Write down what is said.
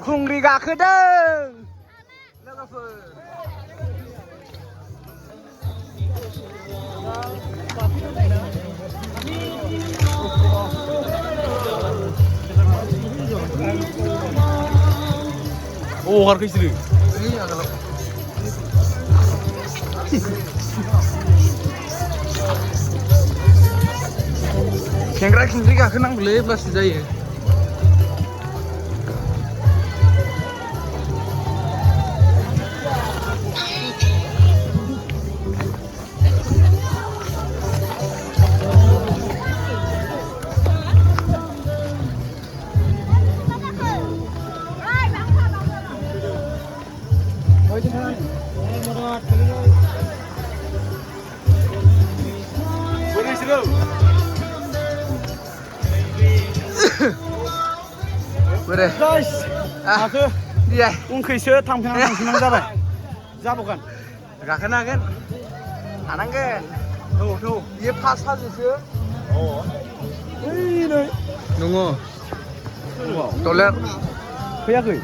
khung riga khedengแล้วก็เฟอOh, harga istri. Iya kalau. Kengkra kenang boleh pasti jaya. Boleh. Guys, aku Iya. ungkise thang-thang जाबाय. जाबोगोन. गाखोनो हागोन. हानांगोन. थौ. बियो पास हाजोसो. ओइ नै दङ. टलेट फैयाखै